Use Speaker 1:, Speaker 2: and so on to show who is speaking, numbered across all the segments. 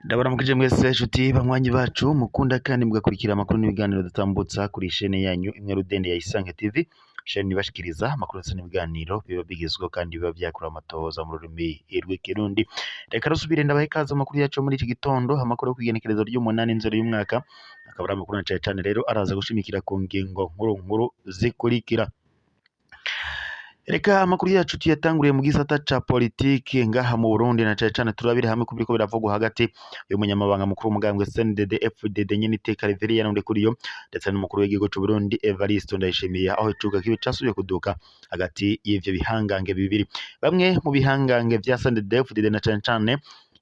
Speaker 1: Ndabaramukije mwese nshuti banywanyi bacu mukunda kandi mugakurikira amakuru n'ibiganiro dutambutsa kuri shene yanyu imwe rudende ya Isange TV, shene ibashikiriza amakuru ndetse n'ibiganiro biba bigezweho kandi biba vyakorewe amatohoza mu rurimi rw'ikirundi. Reka rusubire ndabahe ikaze mu makuru yacu muri iki gitondo, amakuru yo kw'igenekerezo ry'umunani Nzero y'umwaka, akaba ari amakuru na cane cane rero araza gushimikira ku ngingo nkuru nkuru zikurikira. Reka amakuru yacu tuyatanguriye mu gisata ca politiki ngaha mu Burundi, na cane cane turabire hamwe kubiriko biravugwa hagati y'umunyamabanga mukuru w'umugambwe CNDD FDD nyene iteka Reverien Ndikuriyo ndetse n'umukuru w'igihugu c'u Burundi Evariste Ndayishimiye, aho icuka kibi casubiye kuduka hagati y'ivyo bihangange bibiri. Bamwe mu bihangange vya CNDD FDD na cane cane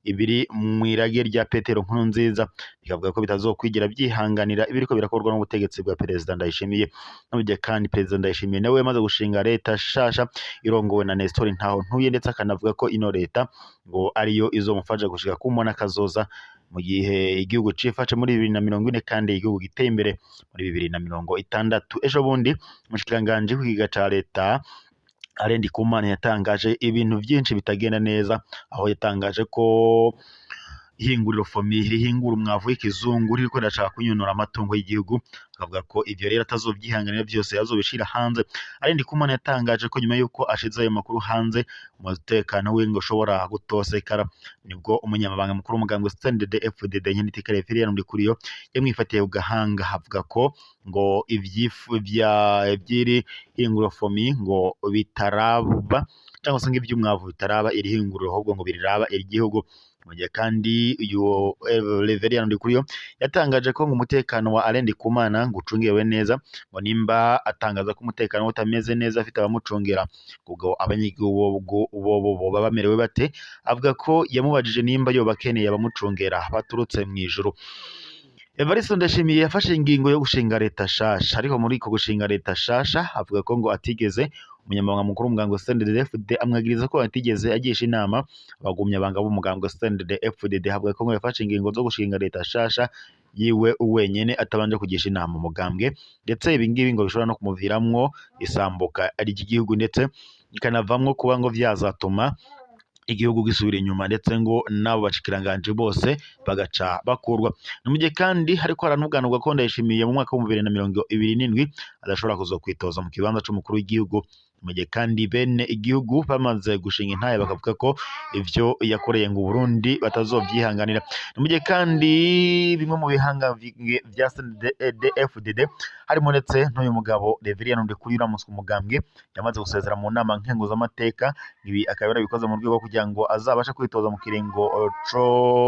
Speaker 1: ibiri mw'irage rya Petero Nkurunziza bikavuga ko bitazokwigira vyihanganira ibiriko birakorwa n'ubutegetsi bwa Perezida Ndayishimiye. N'uburyo kandi Perezida Ndayishimiye nawe yamaze gushinga leta shasha irongowe na Nestor Ntahontuye, ndetse akanavuga ko ino leta ngo ariyo izomufasha gushika ku mbona kazoza mu gihe igihugu cifashe muri 2040 kandi igihugu giteye imbere muri 2060. Ejo bundi umushikiranganji w'ikigega ca leta Alain Ndikumana yatangaje ibintu vyinshi bitagenda neza, aho yatangaje ko ihinguriro FOMI rihingura umwavu w'ikizungu ririko rirashaka kunyonora amatungo y'igihugu, akavuga ko ivyo rero atazovyihanganira vyose azobishira hanze. Alain Ndikumana yatangaje ko nyuma yuko ashize ayo makuru hanze umutekano wiwe ngo ushobora gutosekara. Nibwo umunyamabanga mukuru w'umugambwe CNDD FDD Nyeniteka Reverien Ndikuriyo yamwifatiye ku gahanga, avuga ko ngo ivyifu vya vy'iri hinguriro FOMI ngo bitaraba, cyangwa se ngo ivy'umwavu bitaraba iri hinguriro, ahubwo ngo biriraba igihugu. Mu gihe kandi uyu Reverien Ndikuriyo yatangaje ko ngo umutekano wa Alain Ndikumana ngo ucungewe neza, ngo nimba atangaza ko umutekano we utameze neza afite abamucungera, ubwo abanyagihugu bobo boba bamerewe bate? Avuga ko yamubajije nimba yoba akeneye abamucungera baturutse mw'ijuru. Evariste Ndayishimiye yafashe ingingo yo gushinga leta shasha, ariko muri ko gushinga leta shasha avuga ko ngo atigeze umunyamabanga mukuru w'umugambwe CNDD-FDD amwagiriza ko atigeze agisha inama abagumyabanga b'umugambwe CNDD-FDD, avuga ko ngo yafashe ingingo zo gushinga leta shasha yiwe wenyene atabanje kugisha inama umugambwe, ndetse ibi ngibi ngo bishobora no kumuviramwo isambuka ry'igihugu, ndetse bikanavamwo kuba ngo vyazatuma igihugu gisubira inyuma, ndetse ngo n'abo bashikiranganji bose bagaca bakurwa. Ni mu gihe kandi hariko haranuganurwa ko Ndayishimiye mu mwaka w'ibihumbi bibiri na mirongo ibiri n'indwi adashobora kuzokwitoza mu kibanza c'umukuru w'igihugu. Mu gihe kandi bene igihugu bamaze gushinga intahe bakavuga ko ivyo yakoreye ngo Burundi batazovyihanganira. Ni mu gihe kandi bimwe mu bihanga vya CNDD-FDD harimo ndetse n'uyu mugabo Reverien Ndikuriyo uramutswe umugambwe yamaze gusezera mu nama nkenguzamateka, ibi akaba yarabikoze mu rwego rwo kugira ngo azabashe kwitoza mu kiringo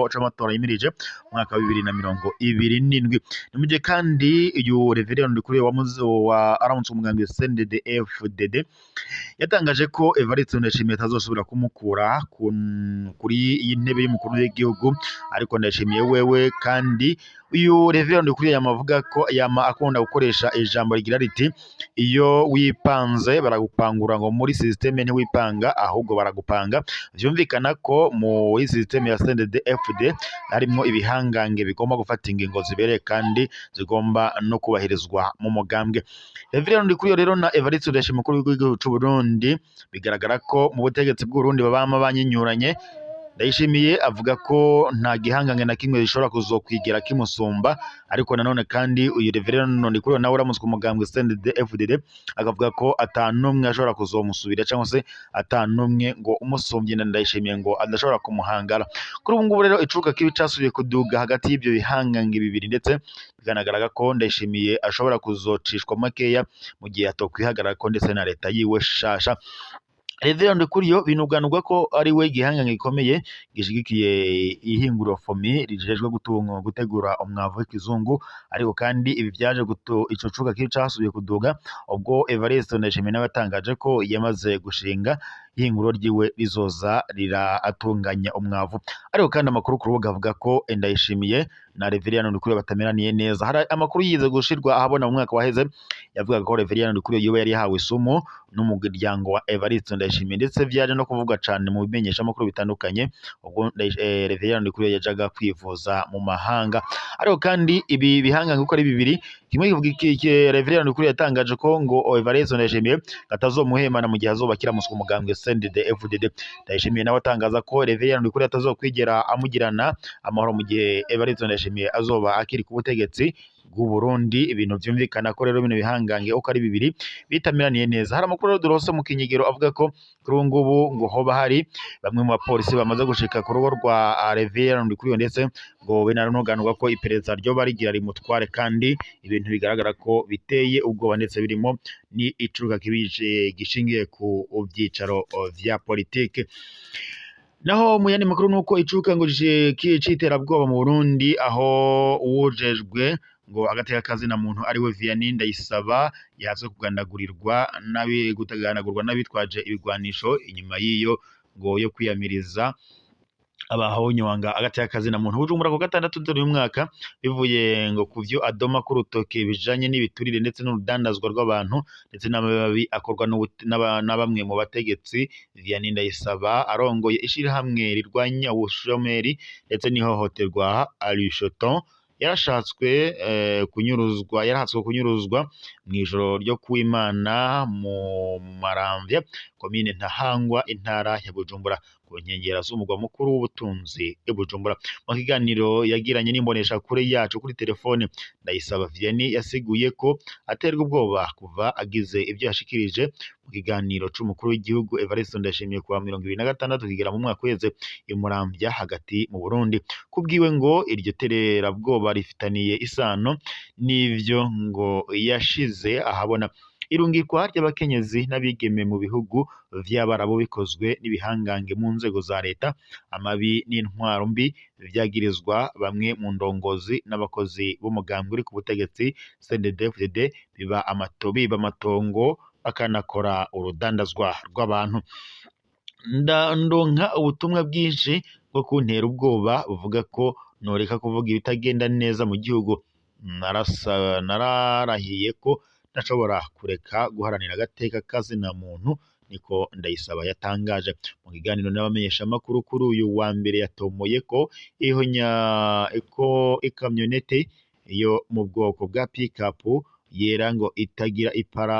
Speaker 1: c'amatora yimirije umwaka wa 2027. Ni mu gihe kandi uyu Reverien Ndikuriyo wa aramutse umugambwe CNDD-FDD yatangaje ko Evariste Ndayishimiye atazosubira kumukura kuri iyi ntebe y'umukuru w'igihugu, ariko Ndayishimiye wewe kandi uyu Reverien Ndikuriyo yamavuga ko yama akunda gukoresha ijambo rigira riti iyo wipanze baragupangura, ngo muri systeme ntiwipanga ahubwo baragupanga. Vyumvikana ko muri systeme ya CNDD-FDD harimwo ibihangange bigomba gufata ingingo zibereye kandi zigomba no kubahirizwa mu mugambwe. Reverien Ndikuriyo rero na Evariste Ndayishimiye umukuru w'igihugu c'u Burundi bigaragara ko mu butegetsi bw'Uburundi babama banyinyuranye. Ndayishimiye avuga ko nta gihangange na kimwe gishobora kuzokwigira kimusumba, ariko nanone kandi uyu Reverien Ndikuriyo nawe uramutswe umugambwe CNDD-FDD akavuga ko ata n'umwe ashobora kuzomusubira cyangwa se ata n'umwe ngo umusumbye na Ndayishimiye ngo adashobora kumuhangara. Kuri ubu ngubu rero icuka kibi casubiye kuduga hagati y'ivyo bihangange bibiri, ndetse bikanagaragara ko Ndayishimiye ashobora kuzocishwa makeya mu gihe atokwihagarara ko ndetse na leta yiwe shasha. Reverien Ndikuriyo binuganurwa ko ari we gihangange gikomeye gishigikiye ihinguriro FOMI rijejwe gutegura umwavu w'ikizungu, ariko kandi ibi vyaje ico cuka kibi casubiye kuduga ubwo Evariste Ndayishimiye nawe yatangaje ko yamaze gushinga Ihinguriro ryiwe rizoza riratunganya umwavu. Ariko kandi amakuru ku rubuga avuga ko Ndayishimiye na Reveriyano Ndikuriyo batameraniye neza. Hari amakuru yize gushirwa ahabona mu mwaka waheze yavugaga ko Reveriyano Ndikuriyo yoba yari yahawe isumu n'umuryango wa Evariste Ndayishimiye, ndetse vyaje no kuvugwa cane mu bimenyeshamakuru bitandukanye ubwo Reveriyano Ndikuriyo yajaga kwivuza mu mahanga. Ariko kandi ibi bihangange uko ari bibiri, kimwe kivuga iki, Reveriyano Ndikuriyo yatangaje ko ngo Evariste Ndayishimiye atazomuhemana mu gihe azoba akiramutswa umugambwe CNDD FDD. Ndayishimiye nawe atangaza ko Reveriyano Ndikuriyo atazokwigera amugirana amahoro mu gihe Evariste Ndayishimiye azoba akiri ku butegetsi bw'u Burundi. Ibintu vyumvikana ko rero bino bihangange uko ari bibiri bitamiraniye neza. Hari amakuru rero durose mu kinyigero avuga ko kuri ubu ngubu ngo hoba hari bamwe mu bapolisi bamaze gushika ku rugo rwa Reveriyano Ndikuriyo, ndetse ngo binaranoganurwa ko iperereza ryoba rigira rimutware, kandi ibintu bigaragara ko biteye ubwoba ndetse birimo ni icuruka kibije gishingiye ku vyicaro vya politike. Naho mu yandi makuru nuko icuka ngo c'iterabwoba mu Burundi, aho uwujejwe ngo agateka kazina muntu ariwe Vianney Ndayisaba yahatswe kugandagurirwa nabi gutaganagurwa n'abitwaje ibigwanisho inyuma y'iyo ngo yo kwiyamiriza abahonyowanga agateka kazina muntu. Bujumbura ku gatandatu nzeri uyu mwaka, bivuye ngo kuvyo adoma ku rutoke bijanye n'ibiturire ndetse n'urudandazwa rw'abantu ndetse n'amababi akorwa na bamwe mu bategetsi. Vianney Ndayisaba arongoye ishirahamwe rirwanya ubushomeri ndetse n'ihohoterwa Arishoton, yarashatswe kunyuruzwa, yarahatswe kunyuruzwa mw'ijoro ryo kuwimana mu Maramvya, komine Ntahangwa, intara ya Bujumbura, ku nkengera z'umugwa mukuru w'ubutunzi i Bujumbura. Mu kiganiro yagiranye n'imboneshakure yacu kuri telefone, Ndayisaba Vianney yasiguye ko aterwa ubwoba kuva agize ivyo yashikirije mu kiganiro c'umukuru w'igihugu Evariste Ndayishimiye kuwa 26 kigera mu mwaka uheze i Muramvya hagati mu Burundi. Kubwiwe ngo iryo tererabwoba rifitaniye isano n'ivyo ngo yashize ahabona. Irungikwa ry'abakenyezi n'abigeme mu bihugu vy'Abarabu bikozwe n'ibihangange mu nzego za leta, amabi n'intwaro mbi vyagirizwa bamwe mu ndongozi n'abakozi b'umugambwe uri ku butegetsi CNDD-FDD, biba amatongo bakanakora urudandazwa rw'abantu. Ndonka ubutumwa bwinshi bwo kuntera ubwoba buvuga ko noreka kuvuga ibitagenda neza mu gihugu. Nararahiye ko ntashobora kureka guharanira agateka kazina muntu, niko Ndayisaba yatangaje. Mu kiganiro n'abamenyeshamakuru kuri uyu wa mbere yatomoye ko ikamyonete yo mu bwoko bwa pick-up yera ngo itagira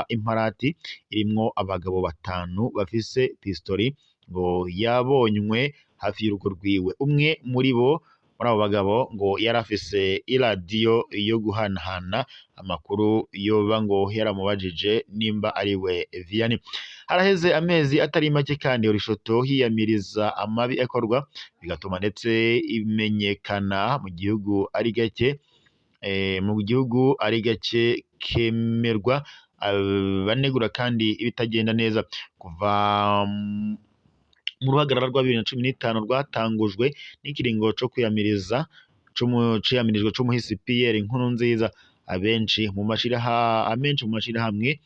Speaker 1: imparati irimwo abagabo batanu bafise pistori ngo yabonywe hafi y'urugo rwiwe. Umwe muri bo, muri abo bagabo, ngo yari afise iradiyo yo guhanahana amakuru, yoba ngo yaramubajije nimba ariwe Vianney. Haraheze amezi atari make kandi Orishoto hiyamiriza amabi akorwa, bigatuma ndetse imenyekana mu gihugu ari gake, mu gihugu ari gake kemerwa banegura kandi ibitagenda neza. Kuva mu ruhagarara rwa 2015 rwatangujwe n'ikiringo co kwiyamiriza ciyamirijwe c'umuhisi Pierre Nkurunziza, abenshi mu mashirahamwe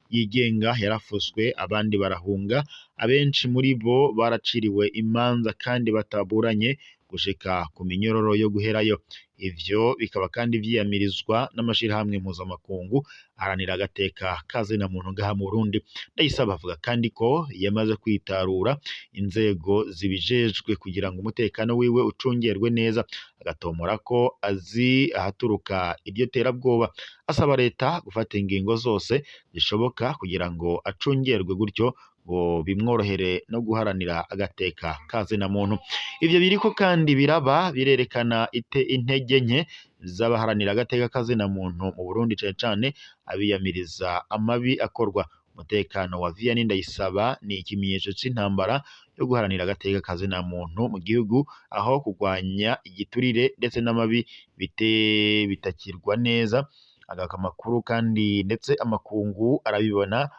Speaker 1: yigenga yarafuswe, abandi barahunga, abenshi muri bo baraciriwe imanza kandi bataburanye gushika ku minyororo yo guherayo. Ivyo bikaba kandi vyiyamirizwa n'amashirahamwe mpuzamakungu aharanira agateka kazina muntu ngaha mu Burundi. Ndayisaba avuga kandi ko yamaze kwitarura inzego zibijejwe kugira ngo umutekano wiwe ucungerwe neza, agatomora ko azi ahaturuka iryo terabwoba. Asaba leta gufata ingingo zose zishoboka kugira ngo acungerwe, gutyo ngo bimworohere no guharanira agateka kazina muntu. Ivyo biriko kandi biraba birerekana intege nke z'abaharanira agateka kazina muntu mu Burundi, cane cane abiyamiriza amabi akorwa. Umutekano wa Vianney Ndayisaba ni ikimenyetso c'intambara yo guharanira agateka kazina muntu mu gihugu, aho kugwanya igiturire ndetse n'amabi bitakirwa neza. Agamakuru kandi ndetse amakungu arabibona,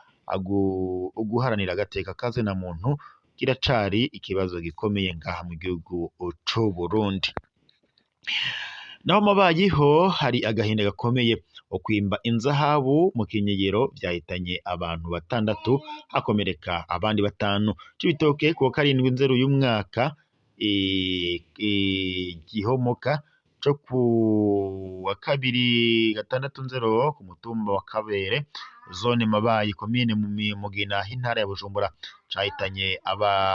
Speaker 1: uguharanira agateka kazina muntu kiracari ikibazo gikomeye ngaha mu gihugu c'u Burundi. Naho mabayiho hari agahinda gakomeye, ukwimba inzahabu mu Kinyegero vyahitanye abantu 6, hakomereka abandi 5. Cibitoke kuwa 7 Nzero uyu mwaka, igihomoka co ku wa 2 6 Nzero ku mutumba wa Kabere, zone Mabayi, komine Mugina, intara ya Bujumbura, cahitanye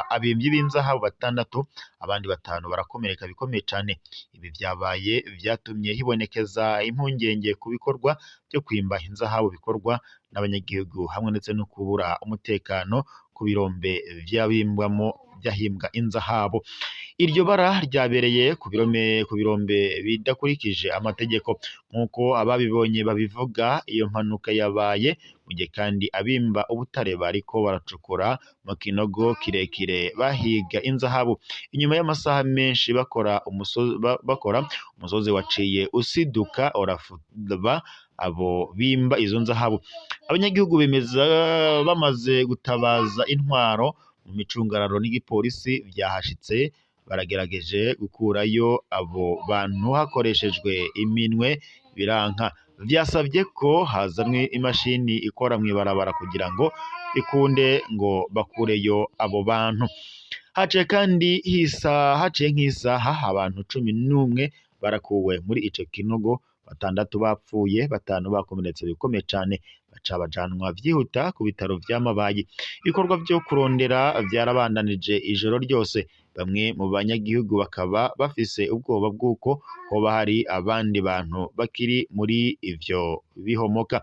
Speaker 1: abimvyi b'inzahabu 6, abandi 5 barakomereka bikomeye cane. Ibi vyabaye vyatumye hibonekeza impungenge ku bikorwa vyo kwimba inzahabu bikorwa n'abanyagihugu, hamwe ndetse no kubura umutekano ku birombe vy'abimbwamo vyahimbwa inzahabu. Iryo bara ryabereye ku birombe bidakurikije amategeko, nk'uko ababibonye babivuga. Iyo mpanuka yabaye mu gihe kandi abimba ubutare bariko baracukura mu kinogo kirekire bahiga inzahabu. Inyuma y'amasaha menshi bakora umusozi waciye usiduka urafuba abo bimba izo nzahabu. Abanyagihugu bemeza bamaze gutabaza intwaro mu micungararo n'igipolisi vyahashitse, baragerageje gukurayo abo bantu hakoreshejwe iminwe, biranka. Vyasavye ko hazanwe imashini ikora mw'ibarabara kugira ngo ikunde ngo bakureyo abo bantu. Haciye kandi haciye nk'isaha abantu 11 barakuwe muri ico kinogo, 6 bapfuye, 5 bakomeretse bikomeye cane, baca bajanwa vyihuta ku bitaro vya Mabayi. Ibikorwa vyo kurondera vyarabandanije ijoro ryose, bamwe mu banyagihugu bakaba bafise ubwoba bw'uko hoba hari abandi bantu bakiri muri ivyo bihomoka.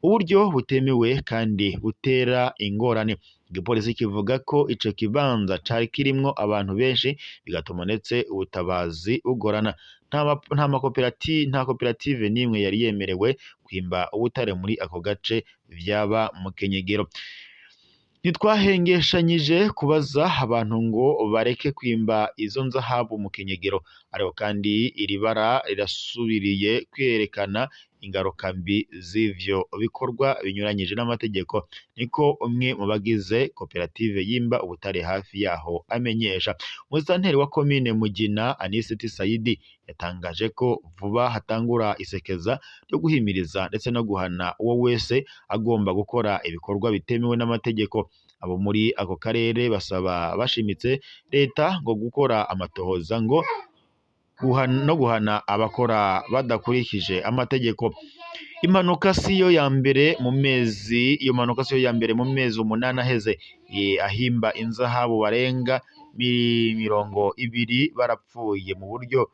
Speaker 1: Uburyo butemewe kandi butera ingorane. Igipolisi kivuga ko ico kibanza cari kirimwo abantu benshi, bigatuma ndetse ubutabazi bugorana. Nta koperative n'imwe yari yemerewe kwimba ubutare muri ako gace vyaba mu Kenyegero. Ntitwahengeshanyije kubaza abantu ngo bareke kwimba izo nzahabu mu Kenyegero, ariko kandi iri bara rirasubiriye kwerekana ingaruka mbi z'ivyo bikorwa binyuranyije n'amategeko, niko umwe mu bagize koperative yimba ubutare hafi yaho amenyesha. Umusitanteri wa komine Mugina Aniseti Saidi yatangaje ko vuba hatangura isekeza ryo guhimiriza ndetse no guhana uwo wese agomba gukora ibikorwa bitemewe n'amategeko. Abo muri ako karere basaba bashimitse leta ngo gukora amatohoza ngo no guhana abakora badakurikije amategeko. Impanuka siyo ya mbere mu mezi, iyo mpanuka siyo ya mbere mu mezi 8 aheze, ahimba inzahabu barenga 20 barapfuye mu buryo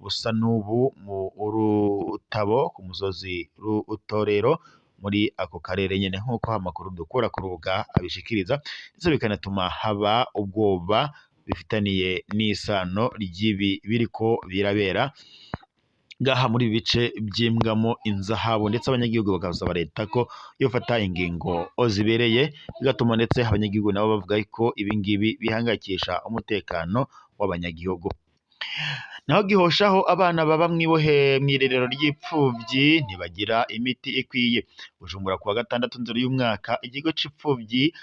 Speaker 1: busa n'ubu mu Rutabo ku musozi Rutorero muri ako karere nyene, nk'uko amakuru dukura ku rubuga abishikiriza, ndetse bikanatuma haba ubwoba bifitaniye n'isano ry'ibi biriko birabera ngaha muri bice by'imbwamo inzahabu, ndetse abanyagihugu bakasaba leta ko yofata ingingo zibereye, bigatuma ndetse abanyagihugu nabo bavuga ko ibi ngibi bihangayikisha umutekano w'abanyagihugu. Naho gihoshaho abana baba mw'ibohe mw'irerero ry'ipfuvyi ntibagira imiti ikwiye. Bujumbura kuwa 6 Nzero y'umwaka, ikigo c'ipfuvyi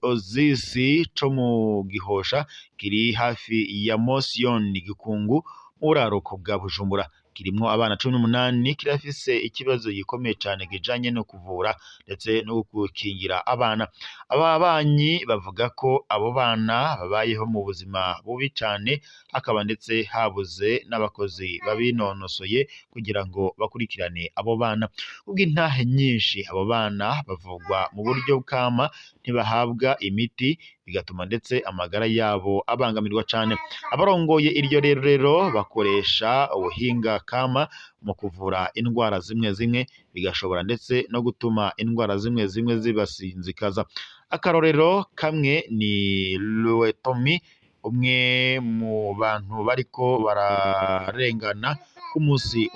Speaker 1: Ozisi co mu Gihosha kiri hafi ya Mosiyoni Gikungu mu buraruko bwa Bujumbura, kirimwo abana 18, kirafise ikibazo gikomeye cane kijanye no kuvura ndetse no gukingira abana. Ababanyi bavuga ko abo bana babayeho mu buzima bubi cane, hakaba ndetse habuze n'abakozi babinonosoye kugira ngo bakurikirane abo bana. Kubw'intahe nyinshi abo bana bavugwa mu buryo kama, ntibahabwa imiti, bigatuma ndetse amagara yabo abangamirwa cane. Abarongoye iryo rerero bakoresha ubuhinga kama mu kuvura indwara zimwe zimwe, bigashobora ndetse no gutuma indwara zimwe zimwe zibasinzikaza. Akarorero kamwe ni Luetomi, umwe mu bantu bariko bararengana ku munsi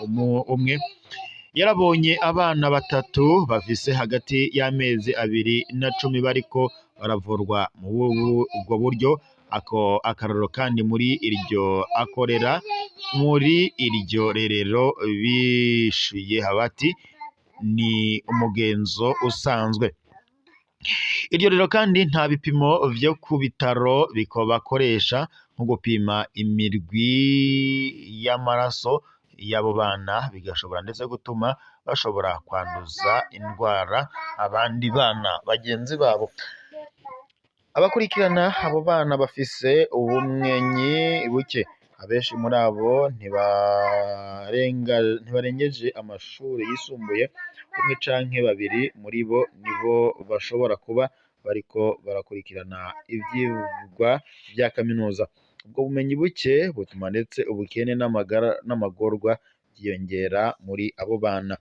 Speaker 1: umwe yarabonye abana 3 bafise hagati y'amezi 2 na 10 bariko baravurwa mu ubwo buryo. Ako akarorero kandi muri iryo akorera muri iryo rerero bishuye habati ni umugenzo usanzwe. Iryo rero kandi nta bipimo vyo ku bitaro bakoresha nko gupima imirwi y'amaraso y'abo bana, bigashobora ndetse gutuma bashobora kwanduza indwara abandi bana bagenzi babo. Abakurikirana abo bana bafise ubumenyi buke, abenshi muri abo ntibarengeje amashuri yisumbuye, umwe canke babiri muri bo nibo bashobora kuba bariko barakurikirana ivyigwa vya kaminuza. Ubwo bumenyi buke butuma ndetse ubukene n'amagorwa vyiyongera muri abo bana.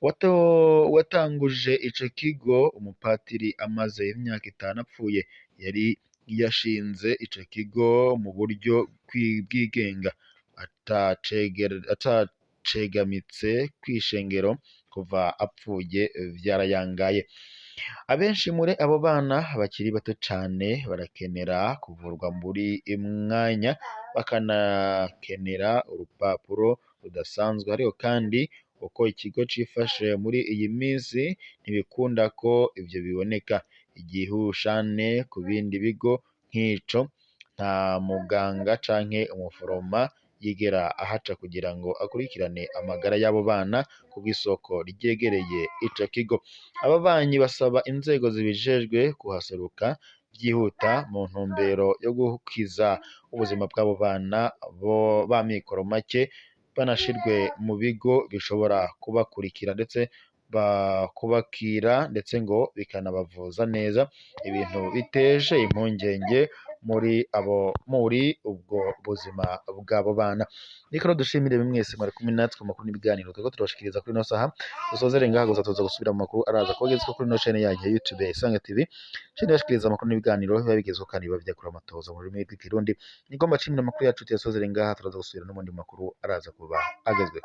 Speaker 1: Uwatanguje ico kigo, umupatiri amaze imyaka 5 apfuye, yari yashinze ico kigo mu buryo bwigenga, atacegamitse kw'ishengero. Kuva apfuye vyarayangaye. Abenshi muri abo bana bakiri bato cane barakenera kuvurwa muri mwanya, bakanakenera urupapuro rudasanzwe. Ariko kandi uko ikigo cifashe muri iyi minsi ntibikunda ko ivyo biboneka. Igihushane ku bindi bigo nk'ico, nta muganga canke umuforoma yigera ahaca kugira ngo akurikirane amagara y'abo bana kubw'isoko ryegereye ico kigo. Ababanyi basaba inzego zibijejwe kuhaseruka vyihuta mu ntumbero yo gukiza ubuzima bw'abo bana b'amikoro make, banashirwe mu bigo bishobora kubakurikira ndetse kubakira ndetse ngo bikanabavuza neza, ibintu biteje impungenge muri ubwo buzima bw'abo bana. Reka dushimire mwese mwari kumwe natwe mu makuru n'ibiganiro turiko turabashikiriza kuri ino saha. Dusozere ngaha gusa, tuza gusubira mu makuru araza kubagezwa kuri ino chaîne yanyu ya YouTube ya Isange TV, chaîne ibashikiriza amakuru n'ibiganiro biba bigezweho kandi biba vyakura amatohoza mu rurimi rw'ikirundi. Nigomba nshimire amakuru yacu tuyasozere ngaha, turaza gusubira no mu yandi makuru araza kuba agezweho.